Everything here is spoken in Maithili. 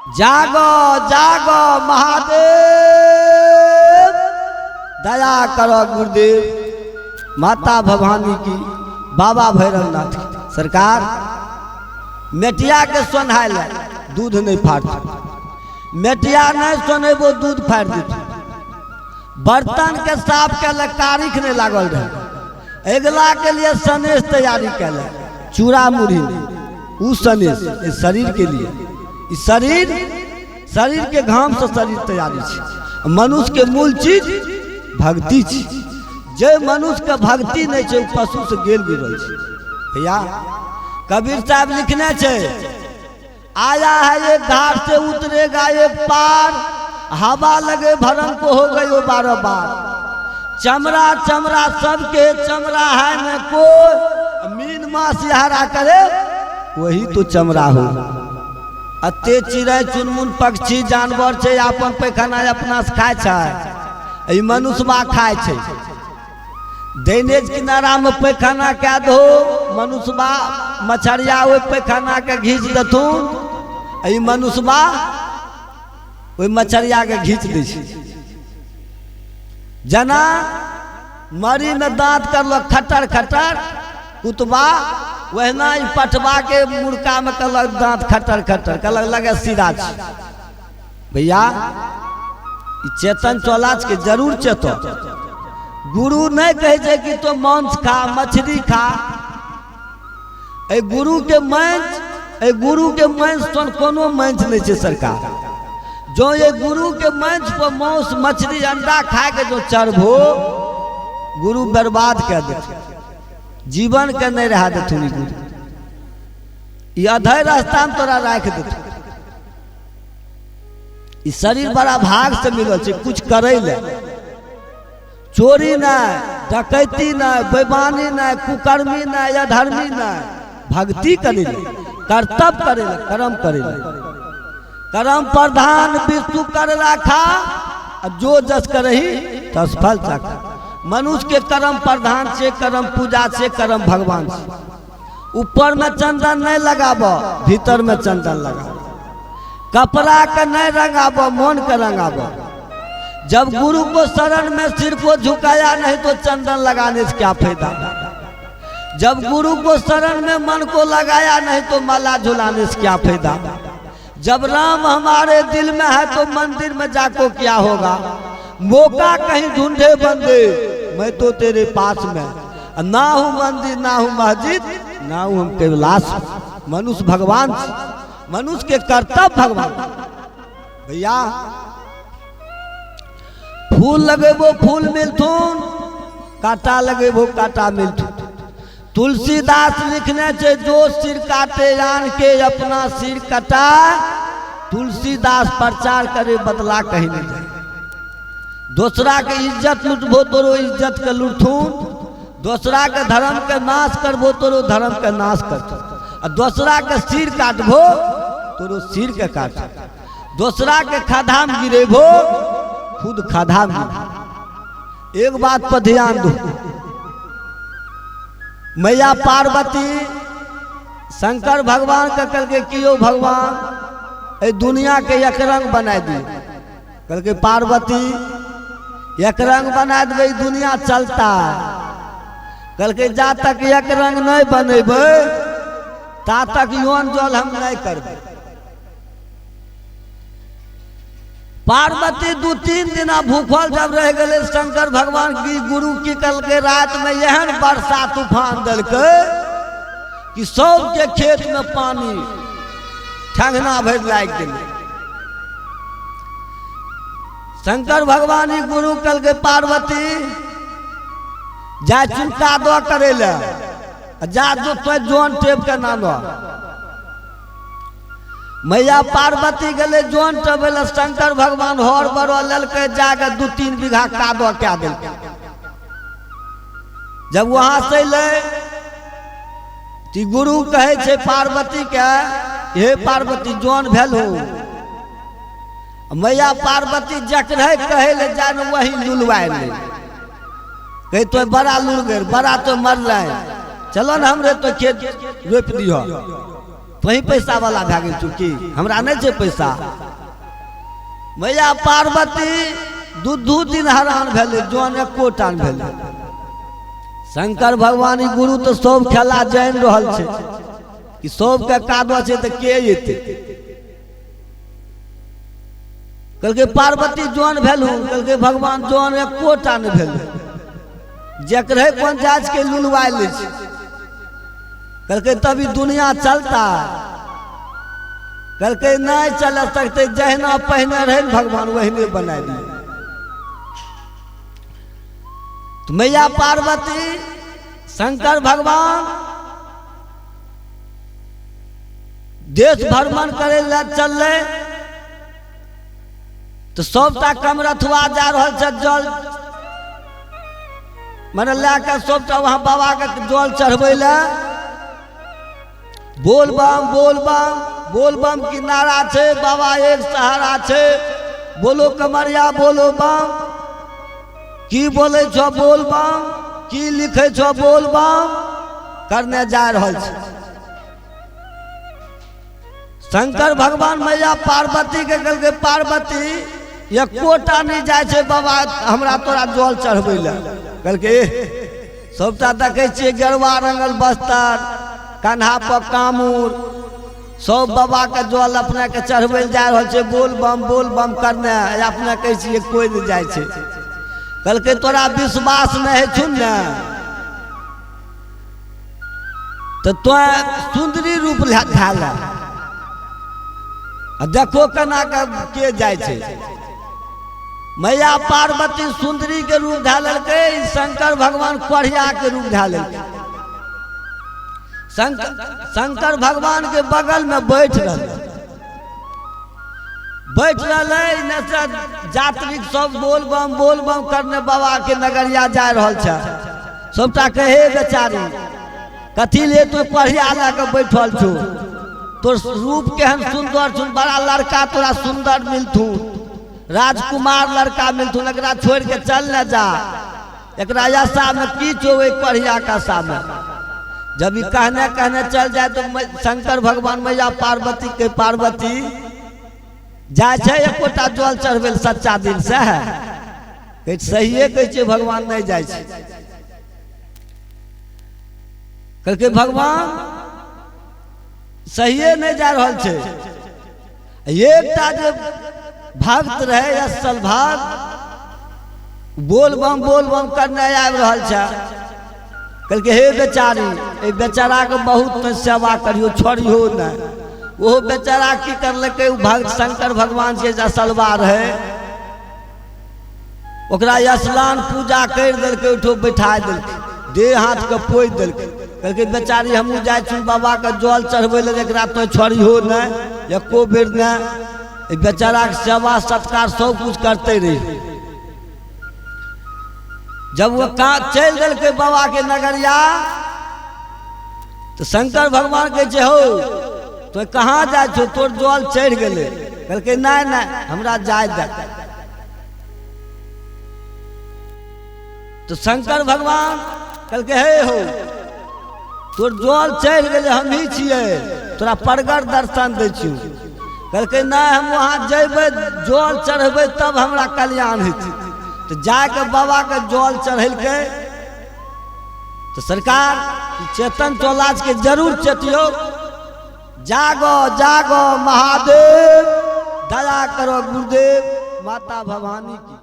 जाग जाग महादेव, दया करो गुरुदेव, माता भवानी की, बाबा भैरवनाथ की। सरकार मेटिया के सोन्हाय ले दूध नहीं फाड़त, मेटिया नहीं सोनेबो दूध फाड़ि देत। बर्तन के साफ के कारिख नहीं लागल रहे, अगला के लिए सनेश तैयारी कैले चूड़ा मुढ़ी, उ सनेश शरीर के लिए। ई शरीर शरीर के घाम से शरीर तैयारी छै। मनुष्य के मूल चीज भक्ति छै। जे मनुष्य के भक्ति नहीं छै, ओ पशु से गेल गुजरल छै। भैया कबीर साहब लिखने छै, आया है एक घाट से उतरेगा एक पार, हवा लगे भरम को हो गई वो 12 बार। चमड़ा चमड़ा सबके चमड़ा है न कोई, मीन मास हरा करे वही तो चमड़ा हो। अते चिड़ै चुनमुन पक्षी जानवर छै, अपन पैखाना अपना से खाय छै, ई मनुष्यबा खाय छै। दैनेज किनारा में पैखाना कए दहो, मनुष्यबा मछरिया ओहि पैखाना के घीच देथुन, ई मनुष्यबा ओहि मछरिया के घीच दै छै। जना मरी में दांत करलक खटर खटर कुतबा, वहिना ई पटवा के मुर्का में कहलक दांत खटर खटर, कहलक लगे सीधा छै। भैया ई चेतन चोला के जरूर चेतो। गुरु नहीं कहै छै कि तो मांस खा मछली खा। ए गुरु के मंच, ए गुरु के मंच तो कोनो मंच नहीं छै सरकार। जो ये गुरु के मंच पर मांस मछली अंडा खा के जो चढ़बो, गुरु बर्बाद कर देते, जीवन के नहीं रहा देथुन गुरु। ई अधे रास्ता में तोरा राख देथुन। ई शरीर बड़ा भाग से मिलल छै, कुछ करे ले। चोरी नहीं, डकैती नहीं, बेईमानी नहीं, कुकर्मी नहीं, अधर्मी नहीं, भक्ति करे ले, कर्तव्य करे ले, कर्म करे ले। कर्म प्रधान विष्णु कर राखा, जो जस करही तस फल चाखा। मनुष्य के कर्म प्रधान से, कर्म पूजा से, कर्म भगवान से। ऊपर में चंदन नहीं लगाब, भीतर में चंदन लगाब। कपड़ा के नहीं रंगाब, मन के रंगाब। जब गुरु को शरण में सिर को झुकाया नहीं तो चंदन लगाने से क्या फायदा। जब गुरु को शरण में मन को लगाया नहीं तो माला झुलाने से क्या फायदा। जब राम हमारे दिल में है तो मंदिर में जाको क्या होगा। मौका कहीं ढूंढे बंदे, मैं तो तेरे पास में, ना हूँ मंदिर ना हूँ मस्जिद ना हूँ हम कैलाश। मनुष्य भगवान, मनुष्य के कर्तव्य भगवान। भैया फूल लगेबो फूल मिलथुन, कांटा लगेबो कांटा मिलथुन। तुलसीदास लिखने छे, जो सिर काटे आन के अपना सिर कटा, तुलसीदास प्रचार करे बदला कहीं नहीं जाए। दोसरा के इज्जत लुटबो तोरो इज्जत के लुटथुन, दोसरा के धर्म के नाश करबो तोरो धर्म के नाश करथुन, आ दोसरा के सिर काटबो तोरो सिर के काटथुन, दोसरा के खधा में गिरेबो खुद खधा में गिरेबो। एक बात पर ध्यान दो, मैया पार्वती शंकर भगवान के कहलकै कि यौ भगवान एहि दुनिया के एक रंग बना दियौ। कहलकै पार्वती एक रंग बना देबै दुनिया चलता। कहलकै जा तक एक रंग नहीं बनेबै ता तक यौन जल हम नहीं करबै। पार्वती 2-3 दिना भूखल जब रह गए, शंकर भगवान की गुरु की कहलकै रात में एहन वर्षा तूफान देलकै कि सबके खेत में पानी ठंगना भरि लागि गेलै। शंकर भगवान ही गुरु कहलकै पार्वती जा चुनका दो करे ले, जा जो तो जोन टेप के नानो। मैया पार्वती गेलै जोन टेबै ले, शंकर भगवान हर बड़ो लेलकै, जाके 2-3 बीघा कादो कए देलकै। जब वहां से अयलै ती गुरु कहै छै पार्वती के, हे पार्वती जोन भेल हो। मैया पार्वती जकरे कहै ले जाए ने वही लुलवाए ले, कहे तो बड़ा लुल गए, बड़ा तो मर रहे, चलो न हमरे तो खेत रोपि दिह। तोही पैसा वाला भए गेल छौ की, हमरा नहि छै पैसा। मैया पार्वती दू दू दिन हरान भेलै, जन एकोटा नहि भेलै। शंकर भगवान गुरु तऽ सब खेला जानि रहल छै कि सबके कादो छै तऽ के एतै। कहलकै पार्वती जन भेलहुँ, कहलकै भगवान जन एकोटा नहि भेलै, जकरे पंचायत के लुलवाइ लै छै। कहलकै तभी दुनिया चलता। कहलकै नहि चल सकतै, जहिना पहिने रहै ने भगवान ओहिने बनाय दिए। तो मैया पार्वती शंकर भगवान देश भ्रमण करे ला चललै तो सबटा कमरथुआ जा रहल छै जल मने लए कऽ सबटा वहाँ बाबा के जल चढ़बै लए। बोल बम बोल बम बोल बम की नारा छै, बाबा एक सहारा छै, बोलो कमरिया बोलो बम, की बोलै छौ बोल बम, की लिखै छौ बोल बम करने जा रहल छै। शंकर भगवान मैया पार्वती के कहलकै पार्वती एकोटा नहि जाइ छै बाबा हमरा तोरा जल चढ़बै लए। कहलकै सबटा देखै छियै गेरुआ रंगल बस्तर, कन्हा पर कामूर, सब बाबा के जल अपने के चढ़बै लए जा रहल छै, बोल बम करने, अपने कहै छियै कोइ नहि जाइ छै। कहलकै तोरा विश्वास नहि होइ छौ ने तऽ तों सुन्दरी रूप धए ले आ देखो केना के जाइ छै। मैया पार्वती सुन्दरी के रूप धए लेलकै, शंकर भगवान कोढ़िया के रूप धए लेलकै। शंकर भगवान के बगल में बैठ रहलै, बैठ रहलै यात्रिक सब बोल बम करने बाबा के नगरिया जा रहल छै। सबटा कहे बेचारी कथी ले तो कोढ़िया लए कऽ बैठल छौ, तोर रूप केहन सुन्दर छौ, बड़ा लड़का तोरा सुन्दर मिलथुन, राजकुमार लड़का मिलथुन, एकरा छोड़ के चल न जा, एकरा आशा में की छौ ओहि कोढ़िया के आशा में। जब ई कहने कहने चल जाए तो शंकर भगवान मैया पार्वती के पार्वती जाइ छै एकोटा जल चढ़बै सच्चा दिल से है, कहै सहिए कहै छै भगवान नहि जाइ छै। कहलकै भगवान सहिए नहि जा रहल छै। एकटा जे भक्त रहै असल भक्त, बोल बम करने आबि रहल छै। कहलकै हे बेचारी, एहि बेचाराके बहुत सेवा करियौ, छोड़ियौ नहि। ओहो बेचारा की करलकै, ओ भक्त शंकर भगवान से जे असलवा रहै ओकरा स्नान पूजा करि देलकै, ओहिठो बैठा देलकै, देह हाथके पोछि देलकै। कहलकै बेचारी हमहूँ जाइ छी बाबाके जल चढ़बै लए, एकरा तो छोड़ियौ नहि एको बेर नहि, एहि बेचाराके सेवा सत्कार सब कुछ करते रही। जब वो चलि देलकै बाबा के नगरिया तो शंकर भगवान कहै छै हौ तो कहाँ जाइ छौ, तोर जल चढ़ि गेलै। कहलकै नहि नहि हमरा जाय दे। तो शंकर भगवान कहलकै हे हो तोर जल चढ़ि गेलै, हमही छियै, तोरा परगर दर्शन दै छियौ। कहलकै नहि हम वहाँ जयबै, जल चढ़ेबै तब हमरा कल्याण हेतै। तो जाके बाबा के जल चढ़ेलकै। तो सरकार चेतन चौलाज के जरूर चेतियो, जागो जागो महादेव, दया करो गुरुदेव, माता भवानी की।